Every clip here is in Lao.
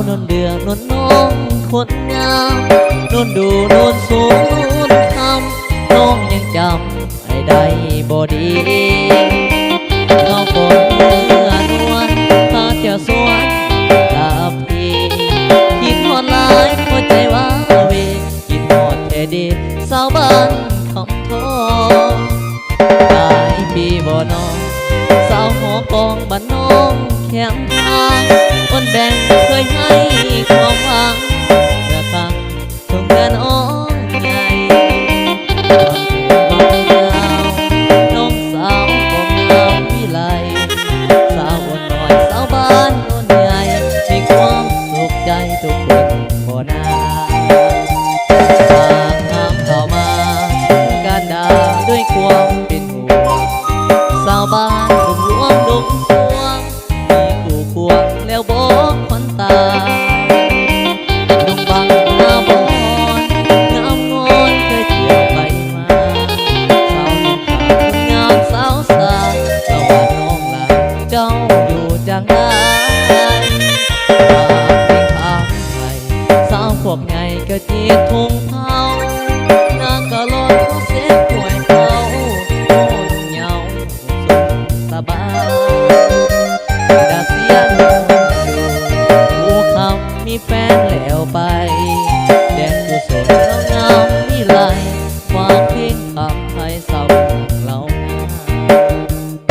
ນວນເດືອນວນນ້ອງຄົນງາມ ນວນດູນວນສູງນວນຄຳ ນ້ອງຍັງຈຳອ້າຍໄດ້ບໍ່ດີ? ເຮົາກໍເມື່ອນວນ ພາທ່ຽວສວນກັບພີ່ ຄິດຮອດຫຼາຍຫົວໃຈວາເວ ຄິດຮອດແທ້ເດ ສາວບ້ານຄຳທອງ. ຫຼາຍປີບໍ່ນ້ອງ ສາວຫໍກອງບ້ານນ້ອງແຄມທາງ ຄົນແບ່ງເຄີຍໃຫ້ຄວາມຫວັງ ເມື່ອຄັ້ງສົງການອ້ອມໃຫຍ່ ບາງຜູ້ບາງສາວ ນ້ອງສາວກໍງາມວິໄລ ສາວໂອນນ້ອຍ ສາວບ້ານໂອນໃຫຍ່ ມີຄວາມສຸກໃຈທຸກຄົນບໍ່ນາ ສາວງາມເຂົ້າມາ ກັນດາດ້ວຍຄວາມເປັນຫ່ວງ ສາວບ້ານດົງຫຼວງດົງສວງ ມີຄູ່ຄວງແລ້ວບໍ່ຄວັນຕາ ດົງບັງໜ້າບອນ ງາມງອນເຄີຍທ່ຽວໄປມາ ສາວໜອງຄາຍ ງາມສາວສາ ສະຫວັດນ້ອງຫຼາ ເຈົ້າຢູ່ຈັ່ງໃດ? ຝາກເພງຄຳໃຫ້ ສາວພວກໃຫຍ່ກະຈິດທຸງເພົາ ນາກະລອນເສັດຫ້ວຍເຂົາ ໂອນເຍົາ ສຸກສະບາຍ ດາເຊຍນວນດູ ຜູ້ຄຳມີແຟນແລ້ວໄປ ແດນກຸສົນງາມວິໄລ ຝາກເພງຄຳໃຫ້ສາວເມືອງເລົ່ານາ.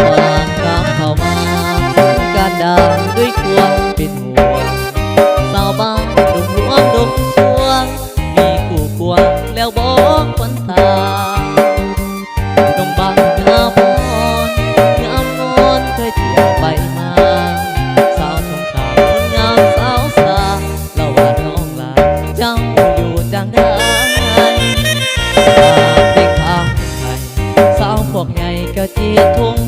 ຝາກຄຳເຂົ້າມາ ກັນດາດ້ວຍຄວາມເປັນຫ່ວງ ສາວບ້ານດົງຫຼວງດົງສວງ ມີຄູ່ຄວງແລ້ວບໍ່ຄວນຕາ ດົງບັງໜ້າບອນ ຍາມນອນເຄີຍທ່ຽວໄປມາ ສາວທົ່ງຂ້າງ ຄົນງາມສາວສາ ລາວວ່ານ້ອງຫຼາ ເຈົ້າຢູ່ຈັ່ງໃດ? ຝາກເພງຄຳໃຫ້ ສາວພວກໃຫຍ່ກະຈິດທຸງ